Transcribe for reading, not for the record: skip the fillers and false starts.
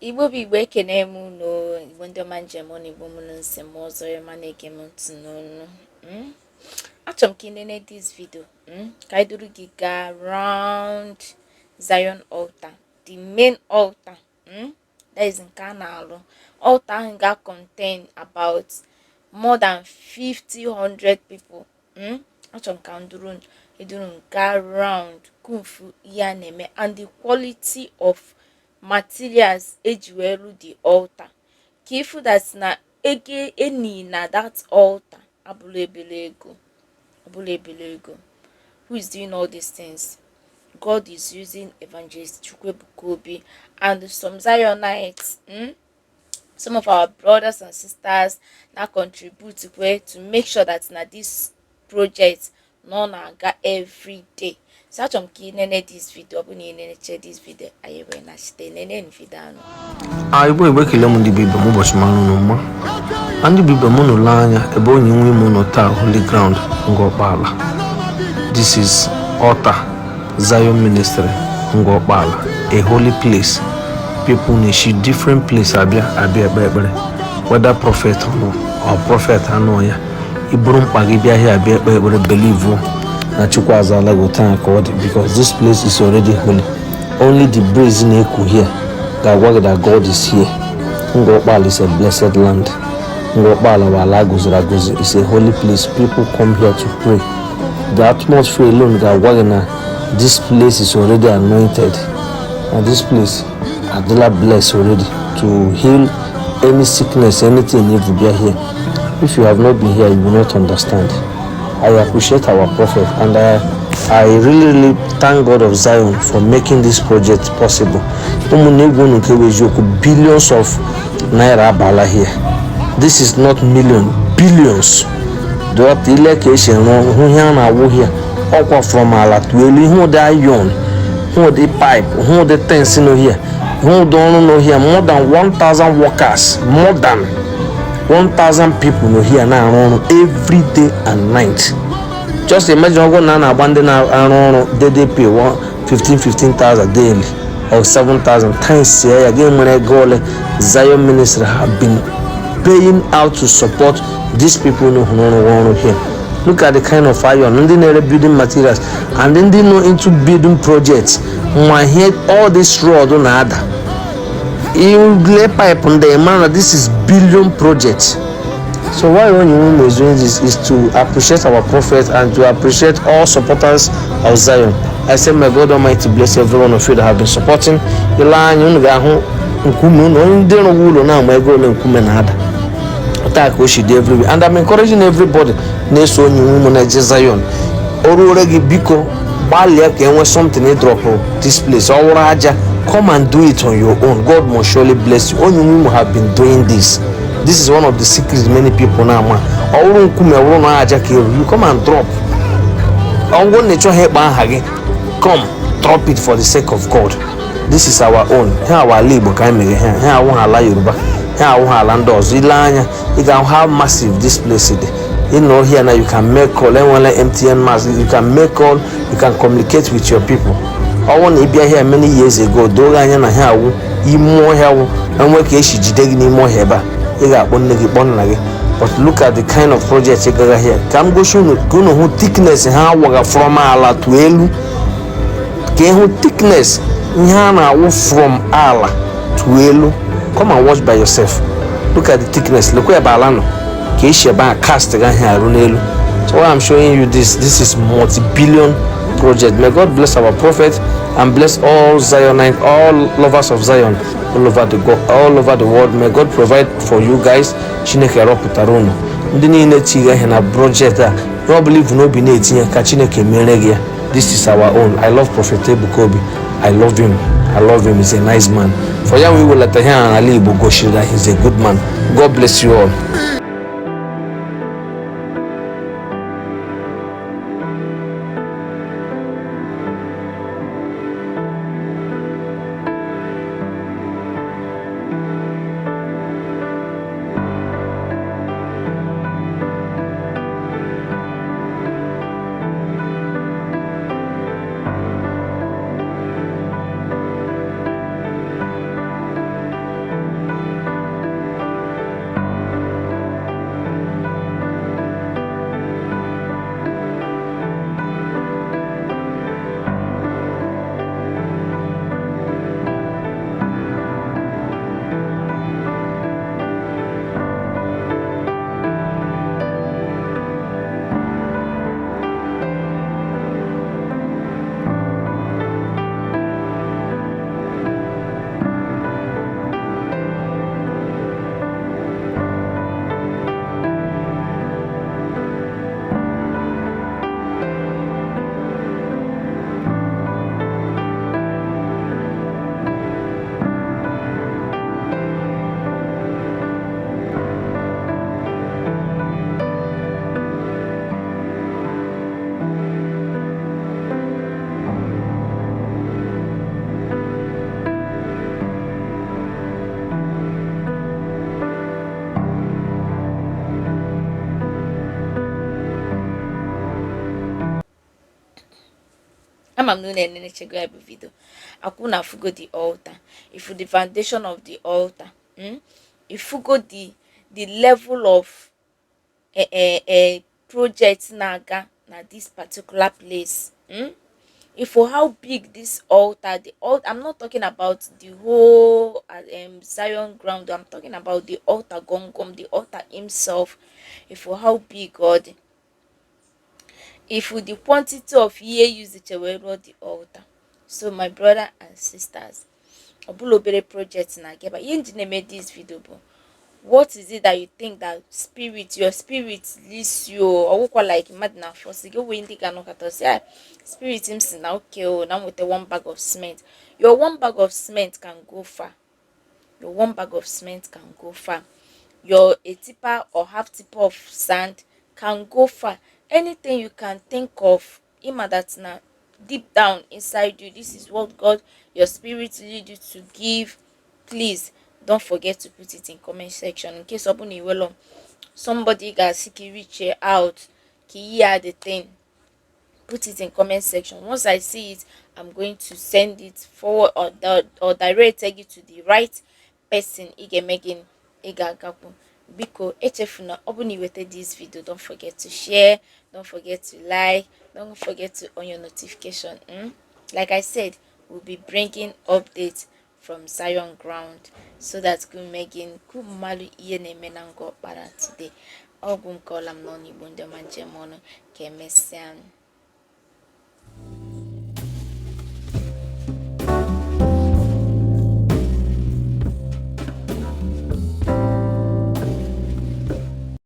Igbo bụ Igbo, ekene m unu. Igbo ndị ọma, njem ọnụ Igbo mụrụ nsị m ọzọ ma na-ege m ntị n'ọnụ. Achọrọ m ka ị nene this video, ka anyị duru gị gaa round Zion altar, the main altar, that is nke a na-alụ. Altar ahụ ga contain about more than 50 100 people. Achọrọ m ka m duru eduru m gaa round kumfu ihe a na-eme and the quality of materials eji wee rụ the altar, ka ifu that na ego eni na that altar abụrụ ebele ego, ọbụla ebele ego. Who is doing all these things? God is using Evangelist Chukwuebuka Obi and some Zionites, some of our brothers and sisters na contribute kwe to make sure that na this project na ọ na-aga every day. So achọrọ m ka ị nene this video. Ọ bụ na ị neneche this video, anyị wee nachite nene video anụ. A Igbo, Igbo, ekele m. Ndị bụ ibe m, ụbọchị mara unu mma. Na ndị bụ ibe m, unu lee anya ebe onye nwe ime ụlọ taa, holy ground Ngọkpala. This is altar Zion Ministry Ngọkpala, a holy place. People na-esi different place abịa abịa ekpe ekpere, whether prophet nọ or prophet anọ ya. Iburu mkpa gị bịa here, abịa ekpe ekpere, believe na Chukwu azala gị taa ka ọ dị, because this place is already holy. Only the breeze na-eku here ga-agwa gị that God is here. Ngọkpala is a blessed land. Ngọkpala bụ ala agọziri agọzi. It's a holy place. People come here to pray. The atmosphere alone ga-agwa gị na this place is already anointed and this place adịla blessed already to heal any sickness, anything. If you bịa here, if you have not been here, you will not understand. I appreciate our prophet and I really, really thank God of Zion for making this project possible. Ụmụnne, egwu unu nke bụ eziokwu, billions of naira abala here. This is not million, billions. Dọta ile ka esi arụ, hụ ihe a na-awụ here. Ọkwa from ala to elu, ihe ụdị iron, hụ ụdị pipe, hụ ụdị things nọ here, hụ ụdị ọrụ nọ here. More than 1000 workers, more than 1000 people nọ here na-arụ ọrụ every day and night. Just imagine, ọgwụ na a na-agba ndị na-arụ ọrụ daily pay 15 15,000 daily or 7,000 times ya ga nwere ego ole Zion Ministry have been paying out to support these people nọ hụrụ ọrụ here. Look at the kind of iron, ndị na-ere building materials and ndị nọ into building projects nwa ihe, all this rod na-ada ile pipe ndị mara na this is billion project. So why onye nwe is doing this is to appreciate our prophet and to appreciate all supporters of Zion. I say may God Almighty bless every one of you that have been supporting. Ile anya unu ga-ahụ nkume unu, onye ndị rụwa ụlọ na-ama ego ole nkume na-ada. Taa ka o si dị everywhere, and I'm encouraging everybody na-eso onye nwe ụmụ na-eje Zion, o ruore gị, biko gbalịa ka enwe something ị drop this place. Ọ wụrụ aja, come and do it on your own. God must surely bless you. Onye nwe ụmụ have been doing this. This is one of the secrets many people na-ama. Ọ wụrụ nkume, ọ wụrụ na aja ka eru, you come and drop. Ọ bụrụ na ị chọghị ịkpa aha gị, come drop it for the sake of God. This is our own. Ha awa ala Igbo ka anyị mere ha. Ha awụ ha ala Yoruba, ha awụ ha ala ndị ọzọ. Ile anya, ị ga-ahụ how massive this place dị. You know, here now you can make call. Enwere MTN mass, you can make call, you can communicate with your people. Ọ bụrụ na ị bịa here many years ago, doo anya na ha awụ ime ọhịa, wụ enwe ka esi jide gị n'ime ọhịa ebe a, ị ga-akpọ nne gị, kpọọ nna gị. But look at the kind of project ị gaga here. Ka m gosi unu ka unu hụ thickness ha waga from ala to elu, ka ịhụ thickness ihe a na-awụ from ala to elu. Come and watch by yourself. Look at the thickness. Lekwa ebe ala nọ ka esi ebe a cast ga ihe arụ n'elu. So why I'm showing you this, this is multi-billion project. May God bless our prophet and bless all Zionites, all lovers of Zion all over the world. May God provide for you guys. Chineke rọpụtara unu ndị niile tiga ihe na project a. Ihe ọ bụla ibu n'obi na-etinye, ka Chineke mere gị ya. This is our own. I love Prophet Ebuka Obi. I love him, I love him. He's a nice man. For ya wee welata ihe a n'ala Igbo gosiri that he's a good man. God bless you all. Ama m na unu enenechego ya bụ video. Akwụ na afugo the altar, ifu the foundation of the altar, Ifugo the level of project na-aga na this particular place, If for how big this altar, the altar, I'm not talking about the whole Zion ground, I'm talking about the altar gongom, the altar himself. If for how big God, if with the quantity of ihe use wee rụọ the altar. So my brother and sisters, ọ bụla obere project na-aga ebe a. Ihe nji na-eme this video bụ, what is it that you think that spirit, your spirit leads you? Ọwụkwa like mmadụ na force gị onwe ndị ga-anọkọta sị, "Ah, spirit m si na okay o, na m weta one bag of cement." Your one bag of cement can go far. Your one bag of cement can go far. Your a tipper or half tipper of sand can go far. Anything you can think of, ima that na deep down inside you, this is what God, your spirit lead you to give, please don't forget to put it in comment section, in case ọ bụ na iwelo somebody ga-asị ka reach out ka ihe the thing. Put it in comment section. Once I see it, I'm going to send it forward or direct you to the right person. Ị ga-eme gị, ị ga-agakwu. Biko echefuna, ọ bụ na iweta this video, don't forget to share, don't forget to like, don't forget to on your notification. Like I said, we'll be bringing updates from Zion ground so that kumegin kumalu ihe na-eme na Ngor Okpala today. Ọgwụ nke ọla m n'ọnụ. Igbo ndị ọma, njem ọnụ, ka emesịa.